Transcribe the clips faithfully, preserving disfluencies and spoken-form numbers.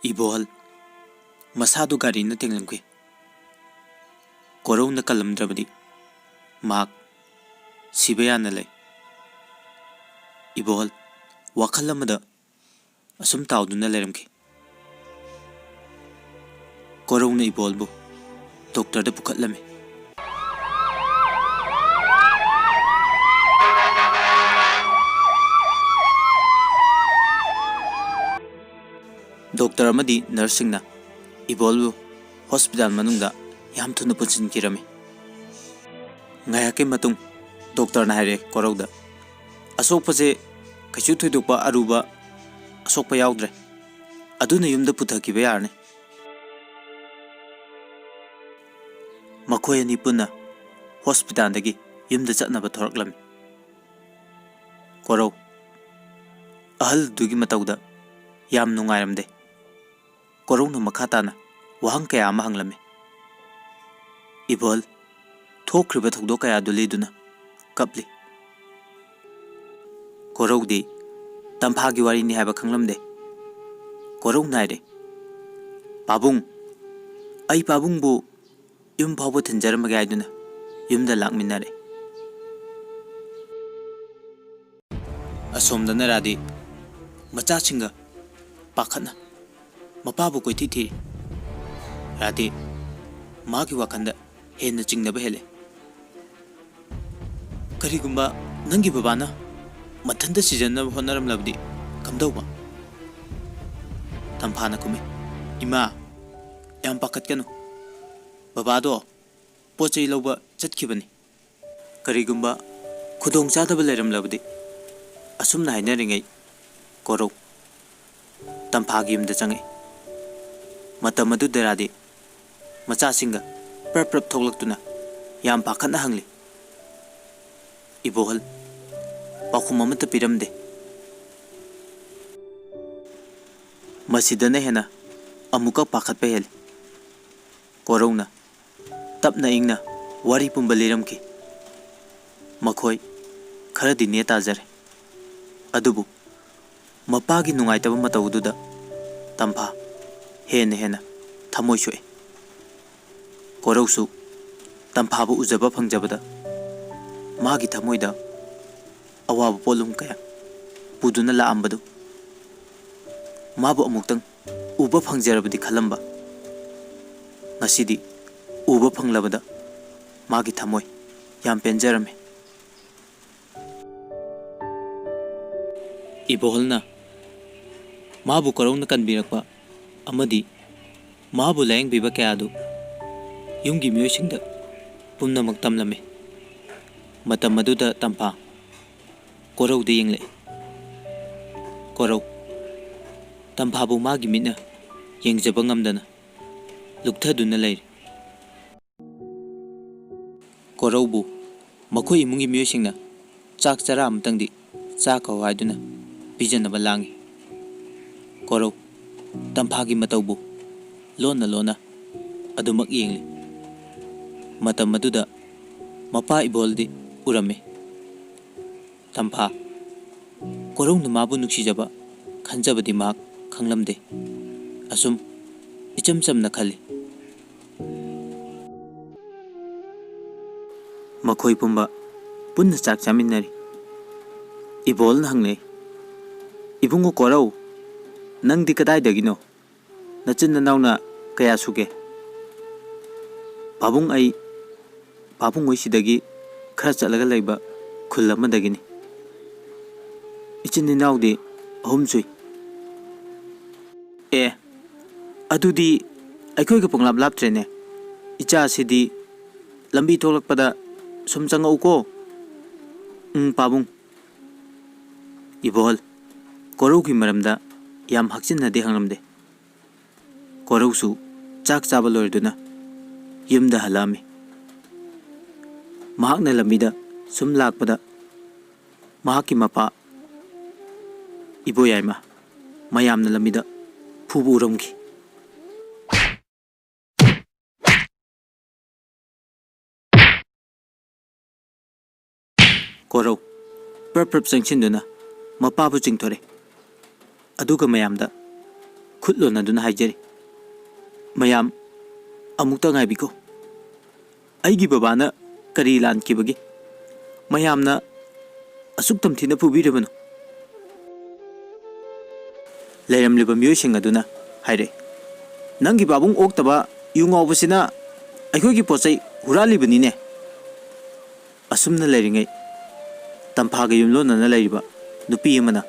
ꯏꯕꯣꯍꯜ ꯃꯁꯥꯗꯨ ꯒꯥꯔꯤꯅ ꯊꯦꯡꯂꯝꯈꯤ꯫ ꯀꯣꯔꯧꯅ ꯀꯜꯂꯝꯗ꯭ꯔꯕꯗꯤ ꯃꯍꯥꯛ ꯁꯤꯕ ꯌꯥꯅ ꯂꯩ꯫ ꯏꯕꯣꯍꯜ ꯋꯥꯈꯜ ꯑꯃꯗ ꯑꯁꯨꯝ ꯇꯥꯎꯗꯨꯅ ꯂꯩꯔꯝꯈꯤ꯫ ꯀꯣꯔꯧꯅ ꯏꯕꯣꯍꯜꯕꯨ ꯗꯣꯛꯇꯔꯗ ꯄꯨꯈꯠꯂꯝꯃꯤ꯫ ꯗꯣꯛꯇꯔ ꯑꯃꯗꯤ ꯅꯔꯁꯁꯤꯡꯅ ꯏꯕꯣꯍꯜꯕꯨ ꯍꯣꯁꯄꯤꯇꯥꯜ ꯃꯅꯨꯡꯗ ꯌꯥꯝ ꯊꯨꯅ ꯄꯨꯟꯁꯤꯟꯈꯤꯔꯝꯃꯤ꯫ ꯉꯥꯏꯍꯥꯛꯀꯤ ꯃꯇꯨꯡ ꯗꯣꯛꯇꯔꯅ ꯍꯥꯏꯔꯦ ꯀꯣꯔꯧꯗ, "ꯑꯁꯣꯛꯄꯁꯦ ꯀꯩꯁꯨ ꯊꯣꯏꯗꯣꯛꯄ ꯑꯔꯨꯕ ꯑꯁꯣꯛꯄ ꯌꯥꯎꯗ꯭ꯔꯦ, ꯑꯗꯨꯅ ꯌꯨꯝꯗ ꯄꯨꯊꯈꯤꯕ ꯌꯥꯔꯅꯤ"꯫ ꯃꯈꯣꯏ ꯑꯅꯤ ꯄꯨꯟꯅ ꯍꯣꯁꯄꯤꯇꯥꯜꯗꯒꯤ ꯌꯨꯝꯗ ꯆꯠꯅꯕ ꯊꯣꯔꯛꯂꯝꯃꯤ꯫ ꯀꯣꯔꯧ ꯑꯍꯜꯗꯨꯒꯤ ꯃꯇꯧꯗ ꯌꯥꯝ ꯅꯨꯡꯉꯥꯏꯔꯝꯗꯦ꯫ ꯀꯣꯔꯧꯅ ꯃꯈꯥ ꯇꯥꯅ ꯋꯥꯍꯪ ꯀꯌꯥ ꯑꯃ ꯍꯪꯂꯝꯃꯤ꯫ ꯏꯕꯣꯍꯜ ꯊꯣꯛꯈ꯭ꯔꯤꯕ ꯊꯧꯗꯣꯛ ꯀꯌꯥꯗꯨ ꯂꯤꯗꯨꯅ ꯀꯞꯂꯤ꯫ ꯀꯣꯔꯧꯗꯤ ꯇꯝꯐꯥꯒꯤ ꯋꯥꯔꯤꯅꯤ ꯍꯥꯏꯕ ꯈꯪꯂꯝꯗꯦ꯫ ꯀꯣꯔꯧꯅ ꯍꯥꯏꯔꯦ, "ꯄꯥꯕꯨꯡ, ꯑꯩ ꯄꯥꯕꯨꯡꯕꯨ ꯌꯨꯝ ꯐꯥꯎꯕ ꯊꯤꯟꯖꯔꯝꯃꯒꯦ" ꯍꯥꯏꯗꯨꯅ ꯌꯨꯝꯗ ꯂꯥꯛꯃꯤꯟꯅꯔꯦ꯫ ꯑꯁꯣꯝꯗꯅ ꯔꯥꯙꯦ ꯃꯆꯥꯁꯤꯡꯒ ꯄꯥꯈꯠꯅ ꯃꯄꯥꯕꯨ ꯀꯣꯏꯊꯤ ꯊꯤꯔꯤ꯫ ꯔꯥꯙꯦ ꯃꯥꯒꯤ ꯋꯥꯈꯜꯗ ꯍꯦꯟꯅ ꯆꯤꯡꯅꯕ ꯍꯦꯜꯂꯦ꯫ "ꯀꯔꯤꯒꯨꯝꯕ ꯅꯪꯒꯤ ꯕꯕꯥꯅ ꯃꯊꯟꯇ ꯁꯤꯖꯅꯕ ꯍꯣꯠꯅꯔꯝꯂꯕꯗꯤ ꯀꯝꯗꯧꯕ?" ꯇꯝꯐꯥꯅ ꯈꯨꯝꯃꯤ, "ꯏꯃꯥ, ꯌꯥꯝ ꯄꯥꯈꯠꯀꯅꯨ꯫ ꯕꯕꯥꯗꯣ ꯄꯣꯠ ꯆꯩ ꯂꯧꯕ ꯆꯠꯈꯤꯕꯅꯤ꯫ ꯀꯔꯤꯒꯨꯝꯕ ꯈꯨꯗꯣꯡꯆꯥꯗꯕ ꯂꯩꯔꯝꯂꯕꯗꯤ"꯫ ꯑꯁꯨꯝꯅ ꯍꯥꯏꯅꯔꯤꯉꯩ ꯀꯣꯔꯧ ꯇꯝꯐꯥꯒꯤ ꯌꯨꯝꯗ ꯆꯪꯉꯛꯏ꯫ ꯃꯇꯝ ꯑꯗꯨꯗ ꯔꯥꯙꯦ ꯃꯆꯥꯁꯤꯡꯒ ꯄ꯭ꯔꯞ ꯄ꯭ꯔꯞ ꯊꯣꯛꯂꯛꯇꯨꯅ ꯌꯥꯝ ꯄꯥꯈꯠꯅ ꯍꯪꯂꯤ꯫ ꯏꯕꯣꯍꯜ ꯄꯥꯎꯈꯨꯝ ꯑꯃꯠꯇ ꯄꯤꯔꯝꯗꯦ꯫ ꯃꯁꯤꯗꯅ ꯍꯦꯟꯅ ꯑꯃꯨꯛꯀ ꯄꯥꯈꯠꯄ ꯍꯦꯜꯂꯤ꯫ ꯀꯣꯔꯧꯅ ꯇꯞꯅ ꯏꯪꯅ ꯋꯥꯔꯤ ꯄꯨꯝꯕ ꯂꯤꯔꯝꯈꯤ꯫ ꯃꯈꯣꯏ ꯈꯔꯗꯤ ꯅꯦ ꯇꯥꯖꯔꯦ, ꯑꯗꯨꯕꯨ ꯃꯄꯥꯒꯤ ꯅꯨꯡꯉꯥꯏꯇꯕ ꯃꯇꯧ ꯑꯗꯨꯗ ꯇꯝꯐꯥ ꯍꯦꯟꯅ ꯍꯦꯟꯅ ꯊꯃꯣꯏ ꯁꯣꯛꯏ꯫ ꯀꯣꯔꯧꯁꯨ ꯇꯝꯐꯥꯕꯨ ꯎꯖꯕ ꯐꯪꯖꯕꯗ ꯃꯥꯒꯤ ꯊꯃꯣꯏꯗ ꯑꯋꯥꯕ ꯄꯣꯠꯂꯨꯝ ꯀꯌꯥ ꯄꯨꯗꯨꯅ ꯂꯥꯛꯑꯝꯕꯗꯨ ꯃꯥꯕꯨ ꯑꯃꯨꯛꯇꯪ ꯎꯕ ꯐꯪꯖꯔꯕꯗꯤ ꯈꯜꯂꯝꯕ꯫ ꯉꯁꯤꯗꯤ ꯎꯕ ꯐꯪꯂꯕꯗ ꯃꯥꯒꯤ ꯊꯃꯣꯏ ꯌꯥꯝ ꯄꯦꯟꯖꯔꯝꯃꯤ꯫ ꯏꯕꯣꯍꯜꯅ ꯃꯥꯕꯨ ꯀꯣꯔꯧꯅ ꯀꯟꯕꯤꯔꯛꯄ ꯑꯃꯗꯤ ꯃꯥꯕꯨ ꯂꯥꯌꯦꯡꯕꯤꯕ ꯀꯌꯥꯗꯨ ꯌꯨꯝꯒꯤ ꯃꯤꯑꯣꯏꯁꯤꯡꯗ ꯄꯨꯝꯅꯃꯛ ꯇꯝꯂꯝꯃꯤ꯫ ꯃꯇꯝ ꯑꯗꯨꯗ ꯇꯝꯐꯥ ꯀꯣꯔꯧꯗ ꯌꯦꯡꯂꯛꯏ꯫ ꯀꯣꯔꯧ, ꯇꯝꯐꯥꯕꯨ ꯃꯥꯒꯤ ꯃꯤꯠꯅ ꯌꯦꯡꯖꯕ ꯉꯝꯗꯅ ꯂꯨꯛꯊꯗꯨꯅ ꯂꯩꯔꯤ꯫ ꯀꯣꯔꯧꯕꯨ ꯃꯈꯣꯏ ꯏꯃꯨꯡꯒꯤ ꯃꯤꯑꯣꯏꯁꯤꯡꯅ ꯆꯥꯛ ꯆꯔꯥ ꯑꯃꯇꯪꯗꯤ ꯆꯥꯈꯣ ꯍꯥꯏꯗꯨꯅ ꯄꯤꯖꯅꯕ ꯂꯥꯡꯏ꯫ ꯀꯣꯔꯧ ꯇꯝꯐꯥꯒꯤ ꯃꯇꯧꯕꯨ ꯂꯣꯟꯅ ꯂꯣꯟꯅ ꯑꯗꯨꯃꯛ ꯌꯦꯡꯂꯤ꯫ ꯃꯇꯝ ꯑꯗꯨꯗ ꯃꯄꯥ ꯏꯕꯣꯜꯗꯤ ꯎꯔꯝꯃꯤ꯫ ꯇꯝꯐꯥ ꯀꯣꯔꯧꯅ ꯃꯥꯕꯨ ꯅꯨꯡꯁꯤꯖꯕ ꯈꯟꯖꯕꯗꯤ ꯃꯍꯥꯛ ꯈꯪꯂꯝꯗꯦ꯫ ꯑꯁꯨꯝ ꯏꯆꯝ ꯆꯝꯅ ꯈꯜꯂꯤ꯫ ꯃꯈꯣꯏ ꯄꯨꯝꯕ ꯄꯨꯟꯅ ꯆꯥꯛ ꯆꯥꯃꯤꯟꯅꯔꯤ꯫ ꯏꯕꯣꯜꯅ ꯍꯪꯂꯛꯏ, "ꯏꯕꯨꯡꯉꯣ ꯀꯣꯔꯧ, ꯅꯪꯗꯤ ꯀꯗꯥꯏꯗꯒꯤꯅꯣ? ꯅꯆꯤꯟ ꯅꯅꯥꯎꯅ ꯀꯌꯥ ꯁꯨꯒꯦ?" "ꯄꯥꯕꯨꯡ, ꯑꯩ ꯄꯥꯕꯨꯡ ꯍꯣꯏꯁꯤꯗꯒꯤ ꯈꯔ ꯆꯠꯂꯒ ꯂꯩꯕ ꯈꯨꯜ ꯑꯃꯗꯒꯤꯅꯤ꯫ ꯏꯆꯤꯟ ꯏꯅꯥꯎꯗꯤ ꯑꯍꯨꯝ ꯁꯨꯏ꯫" "ꯑꯦ, ꯑꯗꯨꯗꯤ ꯑꯩꯈꯣꯏꯒ ꯄꯪꯂꯥꯞ ꯂꯥꯞꯇ꯭ꯔꯦꯅꯦ꯫ ꯏꯆꯥꯁꯤꯗꯤ ꯂꯝꯕꯤ ꯊꯣꯛꯂꯛꯄꯗ ꯁꯨꯝ ꯆꯪꯉꯛꯎꯀꯣ꯫" "ꯎꯝ, ꯄꯥꯕꯨꯡ꯫" ꯏꯕꯣꯍꯜ ꯀꯣꯔꯧꯒꯤ ꯃꯔꯝꯗ ꯌꯥꯝ ꯍꯛꯆꯤꯟꯅꯗꯤ ꯍꯪꯂꯝꯗꯦ꯫ ꯀꯣꯔꯧꯁꯨ ꯆꯥꯛ ꯆꯥꯕ ꯂꯣꯏꯔꯗꯨꯅ ꯌꯨꯝꯗ ꯍꯜꯂꯛꯑꯝꯃꯤ꯫ ꯃꯍꯥꯛꯅ ꯂꯝꯕꯤꯗ ꯁꯨꯝ ꯂꯥꯛꯄꯗ ꯃꯍꯥꯛꯀꯤ ꯃꯄꯥ ꯏꯕꯣꯌꯥꯏꯃ ꯃꯌꯥꯝꯅ ꯂꯝꯕꯤꯗ ꯐꯨꯕ ꯎꯔꯝꯈꯤ꯫ ꯀꯣꯔꯧ ꯄ꯭ꯔꯞ ꯄ꯭ꯔꯞ ꯆꯪꯁꯤꯟꯗꯨꯅ ꯃꯄꯥꯕꯨ ꯆꯤꯡꯊꯣꯔꯦ꯫ ꯑꯗꯨꯒ ꯃꯌꯥꯝꯗ ꯈꯨꯠ ꯂꯣꯟꯅꯗꯨꯅ ꯍꯥꯏꯖꯔꯤ, ꯃꯌꯥꯝ ꯑꯃꯨꯛꯇ ꯉꯥꯏꯕꯤꯈꯣ꯫ ꯑꯩꯒꯤ ꯕꯕꯥꯅ ꯀꯔꯤ ꯂꯥꯟꯈꯤꯕꯒꯦ? ꯃꯌꯥꯝꯅ ꯑꯁꯨꯛ ꯇꯝꯊꯤꯅ ꯐꯨꯕꯤꯔꯕꯅꯣ?" ꯂꯩꯔꯝꯂꯤꯕ ꯃꯤꯑꯣꯏꯁꯤꯡ ꯑꯗꯨꯅ ꯍꯥꯏꯔꯛꯏ, "ꯅꯪꯒꯤ ꯄꯥꯕꯨꯡ ꯑꯣꯛꯇꯕ ꯌꯨ ꯉꯥꯎꯕꯁꯤꯅ ꯑꯩꯈꯣꯏꯒꯤ ꯄꯣꯠ ꯆꯩ ꯍꯨꯔꯥꯜꯂꯤꯕꯅꯤꯅꯦ"꯫ ꯑꯁꯨꯝꯅ ꯂꯩꯔꯤꯉꯩ, ꯇꯝꯐꯥꯒ ꯌꯨꯝꯂꯣꯟꯅꯅ ꯂꯩꯔꯤꯕ ꯅꯨꯄꯤ ꯑꯃꯅ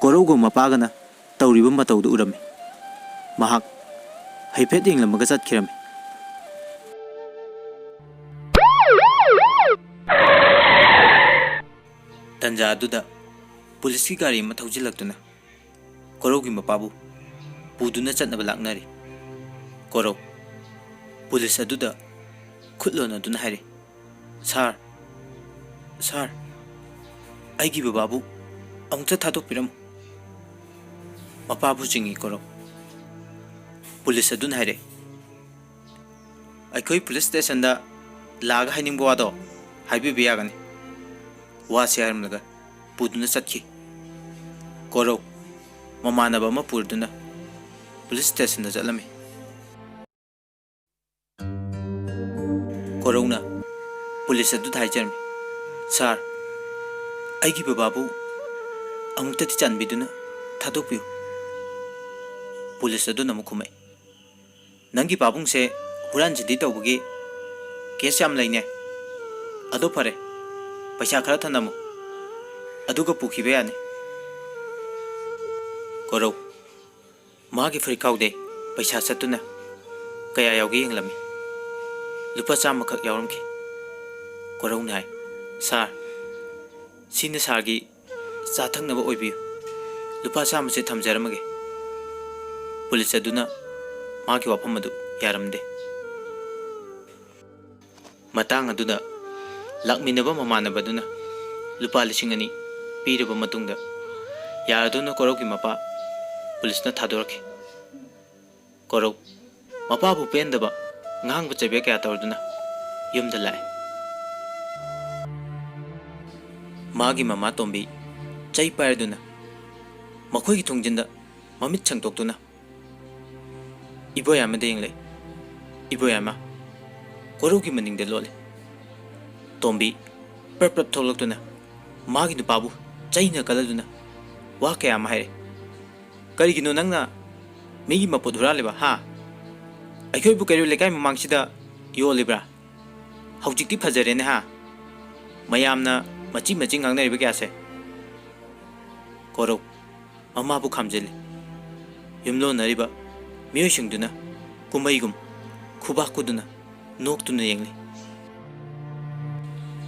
ꯀꯣꯔꯧꯒ ꯃꯄꯥꯒꯅ ꯇꯧꯔꯤꯕ ꯃꯇꯧꯗꯨ ꯎꯔꯝꯃꯤ꯫ ꯃꯍꯥꯛ ꯍꯥꯏꯐꯦꯠ ꯌꯦꯡꯂꯝꯃꯒ ꯆꯠꯈꯤꯔꯝꯃꯤ꯫ ꯇꯟꯖꯥ ꯑꯗꯨꯗ ꯄꯨꯂꯤꯁꯀꯤ ꯒꯥꯔꯤ ꯑꯃ ꯊꯧꯖꯤꯜꯂꯛꯇꯨꯅ ꯀꯣꯔꯧꯒꯤ ꯃꯄꯥꯕꯨ ꯄꯨꯗꯨꯅ ꯆꯠꯅꯕ ꯂꯥꯛꯅꯔꯤ꯫ ꯀꯣꯔꯧ ꯄꯨꯂꯤꯁ ꯑꯗꯨꯗ ꯈꯨꯠ ꯂꯣꯟꯅꯗꯨꯅ ꯍꯥꯏꯔꯤ, "ꯁꯥꯔ, ꯁꯥꯔ, ꯑꯩꯒꯤ ꯕꯕꯥꯕꯨ ꯑꯃꯨꯛꯇ ꯊꯥꯗꯣꯛꯄꯤꯔꯝꯃꯨ"꯫ ꯃꯄꯥꯕꯨ ꯆꯤꯡꯏ ꯀꯣꯔꯧ꯫ ꯄꯨꯂꯤꯁ ꯑꯗꯨꯅ ꯍꯥꯏꯔꯛꯏ, "ꯑꯩꯈꯣꯏ ꯄꯨꯂꯤꯁ ꯁ꯭ꯇꯦꯁꯟꯗ ꯂꯥꯛꯑꯒ ꯍꯥꯏꯅꯤꯡꯕ ꯋꯥꯗꯣ ꯍꯥꯏꯕꯤꯕ ꯌꯥꯒꯅꯤ"꯫ ꯋꯥꯁꯤ ꯍꯥꯏꯔꯝꯂꯒ ꯄꯨꯗꯨꯅ ꯆꯠꯈꯤ꯫ ꯀꯣꯔꯧ ꯃꯃꯥꯟꯅꯕ ꯑꯃ ꯄꯨꯔꯗꯨꯅ ꯄꯨꯂꯤꯁ ꯁ꯭ꯇꯦꯁꯟꯗ ꯆꯠꯂꯝꯃꯤ꯫ ꯀꯣꯔꯧꯅ ꯄꯨꯂꯤꯁ ꯑꯗꯨꯗ ꯍꯥꯏꯖꯔꯝꯃꯤ, "ꯁꯥꯔ, ꯑꯩꯒꯤ ꯕꯕꯥꯕꯨ ꯑꯃꯨꯛꯇꯗꯤ ꯆꯥꯟꯕꯤꯗꯨꯅ ꯊꯥꯗꯣꯛꯄꯤꯌꯨ"꯫ ꯄꯨꯂꯤꯁ ꯑꯗꯨꯅ ꯑꯃꯨꯛ ꯈꯨꯝꯃꯛꯏ, "ꯅꯪꯒꯤ ꯄꯥꯕꯨꯡꯁꯦ ꯍꯨꯔꯥꯟ ꯆꯤꯟꯊꯤ ꯇꯧꯕꯒꯤ ꯀꯦꯁ ꯌꯥꯝ ꯂꯩꯅꯦ꯫ ꯑꯗꯣ ꯐꯔꯦ, ꯄꯩꯁꯥ ꯈꯔ ꯊꯅꯝꯃꯨ, ꯑꯗꯨꯒ ꯄꯨꯈꯤꯕ ꯌꯥꯅꯤ"꯫ ꯀꯣꯔꯧ ꯃꯥꯒꯤ ꯐꯨꯔꯤꯠꯈꯥꯎꯗꯩ ꯄꯩꯁꯥ ꯁꯠꯇꯨꯅ ꯀꯌꯥ ꯌꯥꯎꯒꯦ ꯌꯦꯡꯂꯝꯃꯤ꯫ ꯂꯨꯄꯥ ꯆꯥꯝꯃꯈꯛ ꯌꯥꯎꯔꯝꯈꯤ꯫ ꯀꯣꯔꯧꯅ ꯍꯥꯏ, "ꯁꯥꯔ, ꯁꯤꯅ ꯁꯥꯔꯒꯤ ꯆꯥ ꯊꯛꯅꯕ ꯑꯣꯏꯕꯤꯌꯨ꯫ ꯂꯨꯄꯥ ꯆꯥꯝꯃꯁꯦ ꯊꯝꯖꯔꯝꯃꯒꯦ"꯫ ꯄꯨꯂꯤꯁ ꯑꯗꯨꯅ ꯃꯥꯒꯤ ꯋꯥꯐꯝ ꯑꯗꯨ ꯌꯥꯔꯝꯗꯦ꯫ ꯃꯇꯥꯡ ꯑꯗꯨꯗ ꯂꯥꯛꯃꯤꯟꯅꯕ ꯃꯃꯥꯟꯅꯕꯗꯨꯅ ꯂꯨꯄꯥ ꯂꯤꯁꯤꯡ ꯑꯅꯤ ꯄꯤꯔꯕ ꯃꯇꯨꯡꯗ ꯌꯥꯔꯗꯨꯅ ꯀꯣꯔꯧꯒꯤ ꯃꯄꯥ ꯄꯨꯂꯤꯁꯅ ꯊꯥꯗꯣꯔꯛꯈꯤ꯫ ꯀꯣꯔꯧ ꯃꯄꯥꯕꯨ ꯄꯦꯟꯗꯕ ꯉꯥꯡꯕ ꯆꯩꯕ ꯀꯌꯥ ꯇꯧꯔꯗꯨꯅ ꯌꯨꯝꯗ ꯂꯥꯛꯑꯦ꯫ ꯃꯥꯒꯤ ꯃꯃꯥ ꯇꯣꯝꯕꯤ ꯆꯩ ꯄꯥꯏꯔꯗꯨꯅ ꯃꯈꯣꯏꯒꯤ ꯊꯣꯡꯖꯤꯟꯗ ꯃꯃꯤꯠ ꯁꯪꯗꯣꯛꯇꯨꯅ ꯏꯕꯣꯌꯥꯏꯃꯗ ꯌꯦꯡꯂꯛꯏ꯫ ꯏꯕꯣꯌꯥꯏꯃ ꯀꯣꯔꯧꯒꯤ ꯃꯅꯤꯡꯗ ꯂꯣꯠꯂꯤ꯫ ꯇꯣꯝꯕꯤ ꯄ꯭ꯔꯞ ꯄ꯭ꯔꯞ ꯊꯣꯛꯂꯛꯇꯨꯅ ꯃꯥꯒꯤ ꯅꯨꯄꯥꯕꯨ ꯆꯩꯅ ꯀꯜꯂꯗꯨꯅ ꯋꯥ ꯀꯌꯥ ꯑꯃ ꯍꯥꯏꯔꯛꯏ꯫ "ꯀꯔꯤꯒꯤꯅꯣ ꯅꯪꯅ ꯃꯤꯒꯤ ꯃꯄꯣꯠ ꯍꯨꯔꯥꯜꯂꯤꯕ, ꯍꯥ? ꯑꯩꯈꯣꯏꯕꯨ ꯀꯩꯔꯣꯏ ꯂꯩꯀꯥꯏ ꯃꯃꯥꯡꯁꯤꯗ ꯌꯣꯜꯂꯤꯕ꯭ꯔꯥ? ꯍꯧꯖꯤꯛꯇꯤ ꯐꯖꯔꯦꯅꯦ, ꯍꯥ? ꯃꯌꯥꯝꯅ ꯃꯆꯤ ꯃꯆꯤ ꯉꯥꯡꯅꯔꯤꯕ ꯀꯌꯥꯁꯦ?" ꯀꯣꯔꯧ ꯃꯃꯥꯕꯨ ꯈꯥꯝꯖꯤꯜꯂꯤ꯫ ꯌꯨꯝꯂꯣꯟꯅꯔꯤꯕ ꯃꯤꯑꯣꯏꯁꯤꯡꯗꯨꯅ ꯀꯨꯝꯍꯩꯒꯨꯝ ꯈꯨꯕꯥꯛ ꯈꯨꯗꯨꯅ ꯅꯣꯛꯇꯨꯅ ꯌꯦꯡꯂꯤ꯫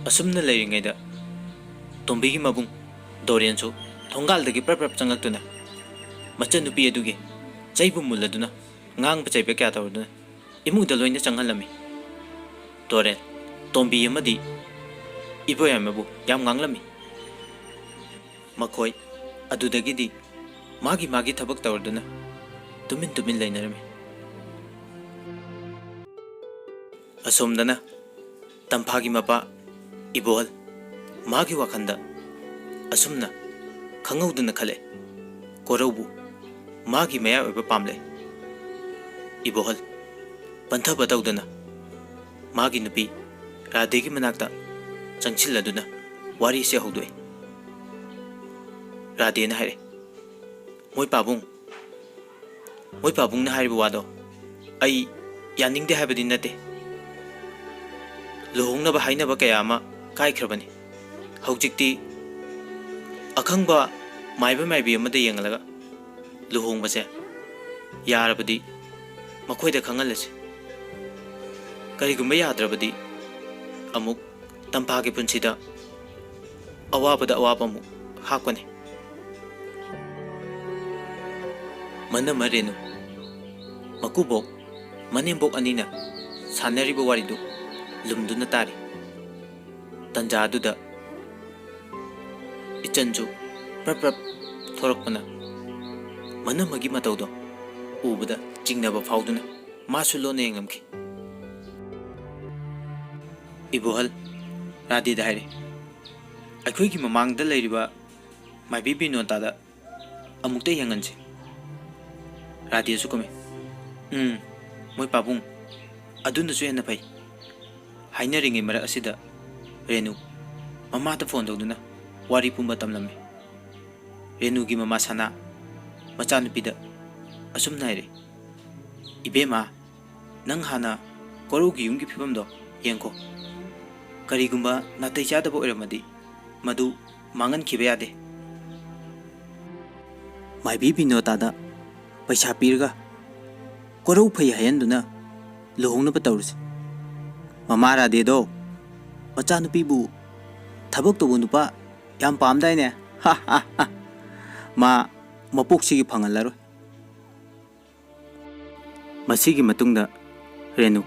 ꯑꯁꯨꯝꯅ ꯂꯩꯔꯤꯉꯩꯗ ꯇꯣꯝꯕꯤꯒꯤ ꯃꯕꯨꯡ ꯗꯣꯔꯦꯟꯁꯨ ꯊꯣꯡꯒꯥꯜꯗꯒꯤ ꯄ꯭ꯔꯞ ꯄ꯭ꯔꯞ ꯆꯪꯂꯛꯇꯨꯅ ꯃꯆꯟꯅꯨꯄꯤ ꯑꯗꯨꯒꯤ ꯆꯩꯕꯨ ꯃꯨꯜꯂꯗꯨꯅ ꯉꯥꯡꯕ ꯆꯩꯕ ꯀꯌꯥ ꯇꯧꯔꯗꯨꯅ ꯏꯃꯨꯡꯗ ꯂꯣꯏꯅ ꯆꯪꯍꯜꯂꯝꯃꯤ꯫ ꯗꯣꯔꯦꯟ, ꯇꯣꯝꯕꯤ ꯑꯃꯗꯤ ꯏꯕꯣꯌꯥꯏꯃꯕꯨ ꯌꯥꯝ ꯉꯥꯡꯂꯝꯃꯤ꯫ ꯃꯈꯣꯏ ꯑꯗꯨꯗꯒꯤꯗꯤ ꯃꯥꯒꯤ ꯃꯥꯒꯤ ꯊꯕꯛ ꯇꯧꯔꯗꯨꯅ ꯇꯨꯃꯤꯟ ꯇꯨꯃꯤꯟ ꯂꯩꯅꯔꯝꯃꯤ꯫ ꯑꯁꯣꯝꯗꯅ ꯇꯝꯐꯥꯒꯤ ꯃꯄꯥ ꯏꯕꯣꯍꯜ ꯃꯥꯒꯤ ꯋꯥꯈꯜꯗ ꯑꯁꯨꯝꯅ ꯈꯪꯍꯧꯗꯅ ꯈꯜꯂꯦ, "ꯀꯣꯔꯧꯕꯨ ꯃꯥꯒꯤ ꯃꯌꯥꯏ ꯑꯣꯏꯕ ꯄꯥꯝꯂꯦ꯫" ꯏꯕꯣꯍꯜ ꯄꯟꯊꯕ ꯇꯧꯗꯅ ꯃꯥꯒꯤ ꯅꯨꯄꯤ ꯔꯥꯙꯦꯒꯤ ꯃꯅꯥꯛꯇ ꯆꯪꯁꯤꯜꯂꯗꯨꯅ ꯋꯥꯔꯤꯁꯦ ꯍꯧꯗꯣꯛꯏ꯫ ꯔꯥꯙꯦꯅ ꯍꯥꯏꯔꯦ, "ꯃꯣꯏ ꯄꯥꯕꯨꯡ, ꯃꯣꯏ ꯄꯥꯕꯨꯡꯅ ꯍꯥꯏꯔꯤꯕ ꯋꯥꯗꯣ ꯑꯩ ꯌꯥꯅꯤꯡꯗꯦ ꯍꯥꯏꯕꯗꯤ ꯅꯠꯇꯦ꯫ ꯂꯨꯍꯣꯡꯅꯕ ꯍꯥꯏꯅꯕ ꯀꯌꯥ ꯑꯃ ꯀꯥꯏꯈ꯭ꯔꯕꯅꯤ꯫ ꯍꯧꯖꯤꯛꯇꯤ ꯑꯈꯪꯕ ꯃꯥꯏꯕ ꯃꯥꯏꯕꯤ ꯑꯃꯗ ꯌꯦꯡꯍꯜꯂꯒ ꯂꯨꯍꯣꯡꯕꯁꯦ ꯌꯥꯔꯕꯗꯤ ꯃꯈꯣꯏꯗ ꯈꯪꯍꯜꯂꯁꯤ꯫ ꯀꯔꯤꯒꯨꯝꯕ ꯌꯥꯗ꯭ꯔꯕꯗꯤ ꯑꯃꯨꯛ ꯇꯝꯐꯥꯒꯤ ꯄꯨꯟꯁꯤꯗ ꯑꯋꯥꯕꯗ ꯑꯋꯥꯕ ꯑꯃꯨꯛ ꯍꯥꯞꯀꯅꯤ꯫" ꯃꯅꯝꯃ ꯔꯦꯅꯨ ꯃꯀꯨꯕꯣꯛ ꯃꯅꯦꯝꯕꯣꯛ ꯑꯅꯤꯅ ꯁꯥꯟꯅꯔꯤꯕ ꯋꯥꯔꯤꯗꯨ ꯂꯨꯝꯗꯨꯅ ꯇꯥꯔꯤ꯫ ꯇꯟꯖꯥ ꯑꯗꯨꯗ ꯏꯆꯟꯁꯨ ꯄ꯭ꯔꯞ ꯄ꯭ꯔꯞ ꯊꯣꯔꯛꯄꯅ ꯃꯅꯝꯃꯒꯤ ꯃꯇꯧꯗꯣ ꯎꯕꯗ ꯆꯤꯡꯅꯕ ꯐꯥꯎꯗꯨꯅ ꯃꯥꯁꯨ ꯂꯣꯟꯅ ꯌꯦꯡꯂꯝꯈꯤ꯫ ꯏꯕꯣꯍꯜ ꯔꯥꯙꯦꯗ ꯍꯥꯏꯔꯦ, "ꯑꯩꯈꯣꯏꯒꯤ ꯃꯃꯥꯡꯗ ꯂꯩꯔꯤꯕ ꯃꯥꯏꯕꯤ ꯕꯤꯅꯣꯇꯥꯗ ꯑꯃꯨꯛꯇ ꯌꯦꯡꯍꯟꯁꯤ꯫" ꯔꯥꯙꯦꯁꯨ ꯀꯨꯝꯃꯤ꯫ ꯎꯝ, ꯃꯣꯏ ꯄꯥꯕꯨꯡ, ꯑꯗꯨꯅꯁꯨ ꯍꯦꯟꯅ ꯐꯩ꯫ ꯍꯥꯏꯅꯔꯤꯉꯩ ꯃꯔꯛ ꯑꯁꯤꯗ ꯔꯦꯅꯨ ꯃꯃꯥꯗ ꯐꯣꯟ ꯇꯧꯗꯨꯅ ꯋꯥꯔꯤ ꯄꯨꯝꯕ ꯇꯝꯂꯝꯃꯤ꯫ ꯔꯦꯅꯨꯒꯤ ꯃꯃꯥ ꯁꯅꯥ ꯃꯆꯥꯅꯨꯄꯤꯗ ꯑꯁꯨꯝꯅ ꯍꯥꯏꯔꯛꯏ, "ꯏꯕꯦꯝꯃ, ꯅꯪ ꯍꯥꯟꯅ ꯀꯣꯔꯧꯒꯤ ꯌꯨꯝꯒꯤ ꯐꯤꯕꯝꯗꯣ ꯌꯦꯡꯈꯣ꯫ ꯀꯔꯤꯒꯨꯝꯕ ꯅꯥꯇꯩ ꯆꯥꯗꯕ ꯑꯣꯏꯔꯝꯃꯗꯤ ꯃꯗꯨ ꯃꯥꯡꯍꯟꯈꯤꯕ ꯌꯥꯗꯦ꯫ ꯃꯥꯏꯕꯤ ꯕꯤꯅꯣꯇꯥꯗ ꯄꯩꯁꯥ ꯄꯤꯔꯒ ꯀꯣꯔꯧ ꯐꯩ ꯍꯥꯏꯍꯟꯗꯨꯅ ꯂꯨꯍꯣꯡꯅꯕ ꯇꯧꯔꯁꯤ꯫ ꯃꯃꯥ ꯔꯥꯙꯦꯗꯣ ꯃꯆꯥꯅꯨꯄꯤꯕꯨ ꯊꯕꯛ ꯇꯧꯕ ꯅꯨꯄꯥ ꯌꯥꯝ ꯄꯥꯝꯗꯥꯏꯅꯦ꯫ ꯍꯥ, ꯍꯥ, ꯍꯥ꯫ ꯃꯥ ꯃꯄꯣꯛꯁꯤꯒꯤ ꯐꯪꯍꯜꯂꯔꯣꯏ꯫" ꯃꯁꯤꯒꯤ ꯃꯇꯨꯡꯗ ꯔꯦꯅꯨ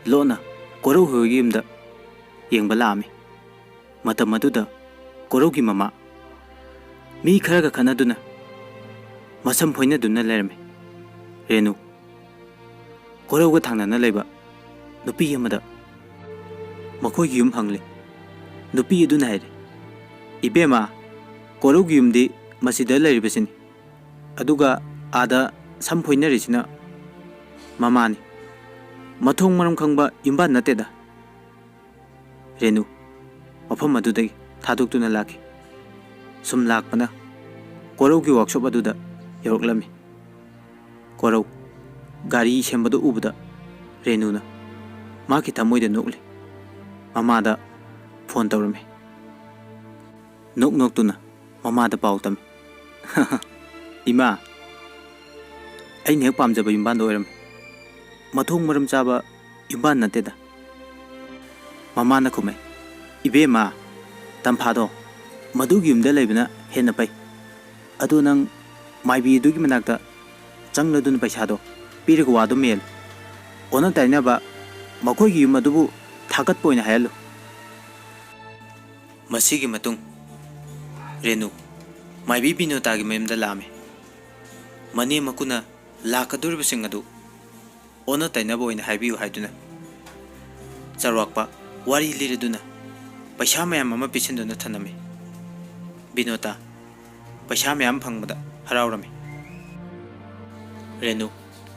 ꯂꯣꯟꯅ ꯀꯣꯔꯧ ꯍꯣꯏꯒꯤ ꯌꯨꯝꯗ ꯌꯦꯡꯕ ꯂꯥꯛꯑꯝꯃꯤ꯫ ꯃꯇꯝ ꯑꯗꯨꯗ ꯀꯣꯔꯧꯒꯤ ꯃꯃꯥ ꯃꯤ ꯈꯔꯒ ꯈꯠꯅꯗꯨꯅ ꯃꯁꯝ ꯐꯣꯏꯅꯗꯨꯅ ꯂꯩꯔꯝꯃꯤ꯫ ꯔꯦꯅꯨ ꯀꯣꯔꯧꯒ ꯊꯪꯅꯅ ꯂꯩꯕ ꯅꯨꯄꯤ ꯑꯃꯗ ꯃꯈꯣꯏꯒꯤ ꯌꯨꯝ ꯍꯪꯂꯤ꯫ ꯅꯨꯄꯤ ꯑꯗꯨꯅ ꯍꯥꯏꯔꯤ, "ꯏꯕꯦꯝꯃ, ꯀꯣꯔꯧꯒꯤ ꯌꯨꯝꯗꯤ ꯃꯁꯤꯗ ꯂꯩꯔꯤꯕꯁꯤꯅꯤ꯫ ꯑꯗꯨꯒ ꯑꯥꯗ ꯁꯝ ꯐꯣꯏꯅꯔꯤꯁꯤꯅ ꯃꯃꯥꯅꯤ꯫ ꯃꯊꯣꯡ ꯃꯔꯝ ꯈꯪꯕ ꯌꯨꯝꯕꯥꯟ ꯅꯠꯇꯦꯗ꯫" ꯔꯦꯅꯨ ꯃꯐꯝ ꯑꯗꯨꯗꯒꯤ ꯊꯥꯗꯣꯛꯇꯨꯅ ꯂꯥꯛꯈꯤ꯫ ꯁꯨꯝ ꯂꯥꯛꯄꯅ ꯀꯣꯔꯧꯒꯤ ꯋꯥꯛꯁꯣꯞ ꯑꯗꯨꯗ ꯌꯧꯔꯛꯂꯝꯃꯤ꯫ ꯀꯣꯔꯧ ꯒꯥꯔꯤ ꯁꯦꯝꯕꯗꯨ ꯎꯕꯗ ꯔꯦꯅꯨꯅ ꯃꯍꯥꯛꯀꯤ ꯊꯃꯣꯏꯗ ꯅꯣꯛꯂꯤ꯫ ꯃꯃꯥꯗ ꯐꯣꯟ ꯇꯧꯔꯝꯃꯤ꯫ ꯅꯣꯛ ꯅꯣꯛꯇꯨꯅ ꯃꯃꯥꯗ ꯄꯥꯎ ꯇꯝꯃꯤ꯫ "ꯏꯃꯥ, ꯑꯩꯅ ꯍꯦꯛ ꯄꯥꯝꯖꯕ ꯌꯨꯝꯕꯥꯟꯗꯣ ꯑꯣꯏꯔꯝꯃꯤ꯫ ꯃꯊꯣꯡ ꯃꯔꯝ ꯆꯥꯕ ꯌꯨꯝꯕꯥꯟ ꯅꯠꯇꯦꯗ꯫" ꯃꯃꯥꯅ ꯈꯨꯝꯃꯦ, "ꯏꯕꯦꯝꯃ, ꯇꯝꯐꯥꯗꯣ ꯃꯗꯨꯒꯤ ꯌꯨꯝꯗ ꯂꯩꯕꯅ ꯍꯦꯟꯅ ꯐꯩ꯫ ꯑꯗꯣ ꯅꯪ ꯃꯥꯏꯕꯤ ꯑꯗꯨꯒꯤ ꯃꯅꯥꯛꯇ ꯆꯪꯂꯗꯨꯅ ꯄꯩꯁꯥꯗꯣ ꯄꯤꯔꯒ ꯋꯥꯗꯣ ꯃꯦꯜꯂꯨ꯫ ꯑꯣꯟꯅ ꯇꯩꯅꯕ ꯃꯈꯣꯏꯒꯤ ꯌꯨꯝ ꯑꯗꯨꯕꯨ ꯊꯥꯒꯠꯄ ꯑꯣꯏꯅ ꯍꯥꯏꯍꯜꯂꯨ꯫" ꯃꯁꯤꯒꯤ ꯃꯇꯨꯡ ꯔꯦꯅꯨ ꯃꯥꯏꯕꯤ ꯕꯤꯅꯣꯇꯥꯒꯤ ꯃꯌꯨꯝꯗ ꯂꯥꯛꯑꯝꯃꯤ꯫ ꯃꯅꯦꯝ ꯃꯀꯨꯅ ꯂꯥꯛꯀꯗꯧꯔꯤꯕꯁꯤꯡ ꯑꯗꯨ ꯑꯣꯟꯅ ꯇꯩꯅꯕ ꯑꯣꯏꯅ ꯍꯥꯏꯕꯤꯌꯨ ꯍꯥꯏꯗꯨꯅ ꯆꯥꯎꯔꯥꯛꯄ ꯋꯥꯔꯤ ꯂꯤꯔꯗꯨꯅ ꯄꯩꯁꯥ ꯃꯌꯥꯝ ꯑꯃ ꯄꯤꯁꯤꯟꯗꯨꯅ ꯊꯅꯝꯃꯤ꯫ ꯕꯤꯅꯣꯇꯥ ꯄꯩꯁꯥ ꯃꯌꯥꯝ ꯐꯪꯕꯗ ꯍꯔꯥꯎꯔꯝꯃꯤ꯫ ꯔꯦꯅꯨ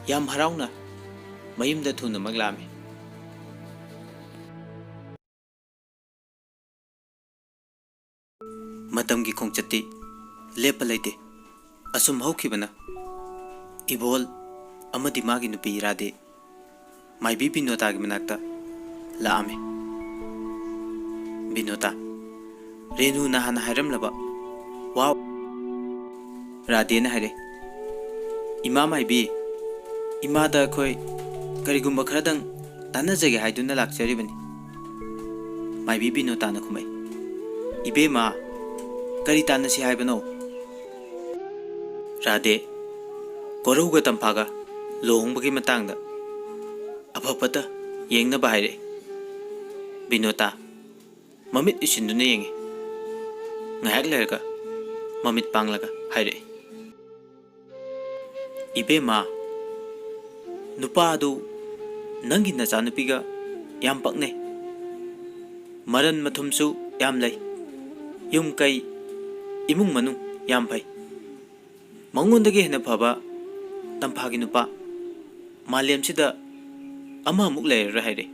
ꯌꯥꯝ ꯍꯔꯥꯎꯅ ꯃꯌꯨꯝꯗ ꯊꯨꯅꯃꯛ ꯂꯥꯛꯑꯝꯃꯤ꯫ ꯃꯇꯝꯒꯤ ꯈꯣꯡꯆꯠꯇꯤ ꯂꯦꯞꯄ ꯂꯩꯇꯦ꯫ ꯑꯁꯨꯝ ꯍꯧꯈꯤꯕꯅ ꯏꯕꯣꯜ ꯑꯃꯗꯤ ꯃꯥꯒꯤ ꯅꯨꯄꯤ ꯔꯥꯙꯦ ꯃꯥꯏꯕꯤ ꯕꯤꯅꯣꯇꯥꯒꯤ ꯃꯅꯥꯛꯇ ꯂꯥꯛꯑꯝꯃꯤ꯫ "ꯕꯤꯅꯣꯇꯥ, ꯔꯦꯅꯨꯅ ꯍꯥꯟꯅ ꯍꯥꯏꯔꯝꯂꯕ ꯋꯥ?" ꯔꯥꯙꯦꯅ ꯍꯥꯏꯔꯦ, "ꯏꯃꯥ ꯃꯥꯏꯕꯤ, ꯏꯃꯥꯗ ꯑꯩꯈꯣꯏ ꯀꯔꯤꯒꯨꯝꯕ ꯈꯔꯗꯪ ꯇꯥꯟꯅꯖꯒꯦ ꯍꯥꯏꯗꯨꯅ ꯂꯥꯛꯆꯔꯤꯕꯅꯤ꯫" ꯃꯥꯏꯕꯤ ꯕꯤꯅꯣꯇꯥꯅ ꯈꯨꯝꯃꯛꯏ, "ꯏꯕꯦꯝꯃ, ꯀꯔꯤ ꯇꯥꯟꯅꯁꯤ ꯍꯥꯏꯕꯅꯣ?" ꯔꯥꯙꯦ, "ꯀꯣꯔꯧꯒ ꯇꯝꯐꯥꯒ ꯂꯨꯍꯣꯡꯕꯒꯤ ꯃꯇꯥꯡꯗ ꯑꯐ ꯐꯠꯇ ꯌꯦꯡꯅꯕ ꯍꯥꯏꯔꯛꯏ꯫" ꯕꯤꯅꯣꯇꯥ ꯃꯃꯤꯠ ꯎꯏꯁꯤꯟꯗꯨꯅ ꯌꯦꯡꯉꯤ꯫ ꯉꯥꯏꯍꯥꯛ ꯂꯩꯔꯒ ꯃꯃꯤꯠ ꯄꯥꯡꯂꯒ ꯍꯥꯏꯔꯛꯏ, "ꯏꯕꯦꯝꯃ, ꯅꯨꯄꯥ ꯑꯗꯨ ꯅꯪꯒꯤ ꯅꯆꯥꯅꯨꯄꯤꯒ ꯌꯥꯝ ꯄꯛꯅꯩ꯫ ꯃꯔꯟ ꯃꯊꯨꯝꯁꯨ ꯌꯥꯝ ꯂꯩ꯫ ꯌꯨꯝ ꯀꯩ, ꯏꯃꯨꯡ ꯃꯅꯨꯡ ꯌꯥꯝ ꯐꯩ꯫ ꯃꯉꯣꯟꯗꯒꯤ ꯍꯦꯟꯅ ꯐꯕ ꯇꯝꯐꯥꯒꯤ ꯅꯨꯄꯥ ꯃꯥꯂꯦꯝꯁꯤꯗ ꯑꯃꯃꯨꯛ ꯂꯩꯔꯔꯣꯏ" ꯍꯥꯏꯔꯛꯏ꯫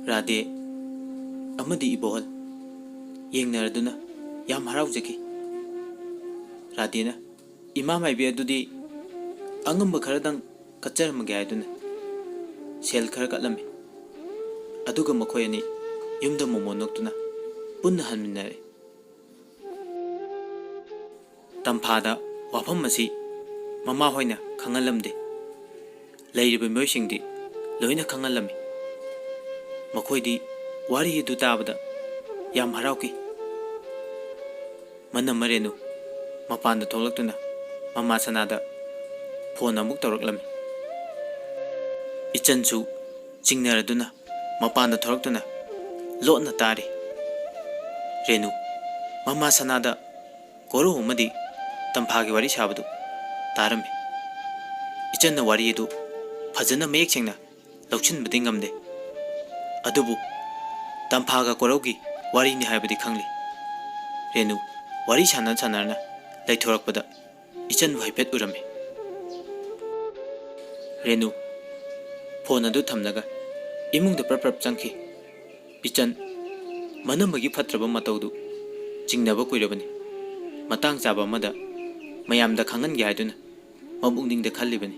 ꯔꯥꯙꯦ ꯑꯃꯗꯤ ꯏꯕꯣꯍꯜ ꯌꯦꯡꯅꯔꯗꯨꯅ ꯌꯥꯝ ꯍꯔꯥꯎꯖꯈꯤ꯫ ꯔꯥꯙꯦꯅ, "ꯏꯃꯥ ꯃꯥꯏꯕꯤ, ꯑꯗꯨꯗꯤ ꯑꯉꯝꯕ ꯈꯔꯗꯪ ꯀꯠꯆꯔꯝꯃꯒꯦ" ꯍꯥꯏꯗꯨꯅ ꯁꯦꯜ ꯈꯔ ꯀꯠꯂꯝꯃꯤ꯫ ꯑꯗꯨꯒ ꯃꯈꯣꯏ ꯑꯅꯤ ꯌꯨꯝꯗ ꯃꯣꯃꯣꯟ ꯅꯣꯛꯇꯨꯅ ꯄꯨꯟꯅ ꯍꯟꯃꯤꯟꯅꯔꯦ꯫ ꯇꯝꯐꯥꯗ ꯋꯥꯐꯝ ꯑꯁꯤ ꯃꯃꯥꯍꯣꯏꯅ ꯈꯪꯍꯜꯂꯝꯗꯦ꯫ ꯂꯩꯔꯤꯕ ꯃꯤꯑꯣꯏꯁꯤꯡꯗꯤ ꯂꯣꯏꯅ ꯈꯪꯍꯜꯂꯝꯃꯤ꯫ ꯃꯈꯣꯏꯗꯤ ꯋꯥꯔꯤ ꯑꯗꯨ ꯇꯥꯕꯗ ꯌꯥꯝ ꯍꯔꯥꯎꯈꯤ꯫ ꯃꯅꯝꯃ ꯔꯦꯅꯨ ꯃꯄꯥꯟꯗ ꯊꯣꯛꯂꯛꯇꯨꯅ ꯃꯃꯥ ꯁꯅꯥꯗ ꯐꯣꯟ ꯑꯃꯨꯛ ꯇꯧꯔꯛꯂꯝꯃꯤ꯫ ꯏꯆꯟꯁꯨ ꯆꯤꯡꯅꯔꯗꯨꯅ ꯃꯄꯥꯟꯗ ꯊꯣꯔꯛꯇꯨꯅ ꯂꯣꯠꯅ ꯇꯥꯔꯤ꯫ ꯔꯦꯅꯨ ꯃꯃꯥ ꯁꯅꯥꯗ ꯀꯣꯔꯧ ꯑꯃꯗꯤ ꯇꯝꯐꯥꯒꯤ ꯋꯥꯔꯤ ꯁꯥꯕꯗꯨ ꯇꯥꯔꯝꯃꯤ꯫ ꯏꯆꯟꯅ ꯋꯥꯔꯤ ꯑꯗꯨ ꯐꯖꯅ ꯃꯌꯦꯛ ꯁꯦꯡꯅ ꯂꯧꯁꯤꯟꯕꯗꯤ ꯉꯝꯗꯦ꯫ ꯑꯗꯨꯕꯨ ꯇꯝꯐꯥꯒ ꯀꯣꯔꯧꯒꯤ ꯋꯥꯔꯤꯅꯤ ꯍꯥꯏꯕꯗꯤ ꯈꯪꯂꯤ꯫ ꯔꯦꯅꯨ ꯋꯥꯔꯤ ꯁꯥꯟꯅ ꯁꯥꯟꯅꯅ ꯂꯩꯊꯣꯔꯛꯄꯗ ꯏꯆꯟꯕꯨ ꯍꯥꯏꯐꯦꯠ ꯎꯔꯝꯃꯤ꯫ ꯔꯦꯅꯨ ꯐꯣꯟ ꯑꯗꯨ ꯊꯝꯂꯒ ꯏꯃꯨꯡꯗ ꯄ꯭ꯔꯞ ꯄ꯭ꯔꯞ ꯆꯪꯈꯤ꯫ ꯏꯆꯟ, ꯃꯅꯝꯃꯒꯤ ꯐꯠꯇ꯭ꯔꯕ ꯃꯇꯧꯗꯨ ꯆꯤꯡꯅꯕ ꯀꯨꯏꯔꯕꯅꯤ꯫ ꯃꯇꯥꯡ ꯆꯥꯕ ꯑꯃꯗ ꯃꯌꯥꯝꯗ ꯈꯪꯍꯟꯒꯦ ꯍꯥꯏꯗꯨꯅ ꯃꯄꯨꯛꯅꯤꯡꯗ ꯈꯜꯂꯤꯕꯅꯤ꯫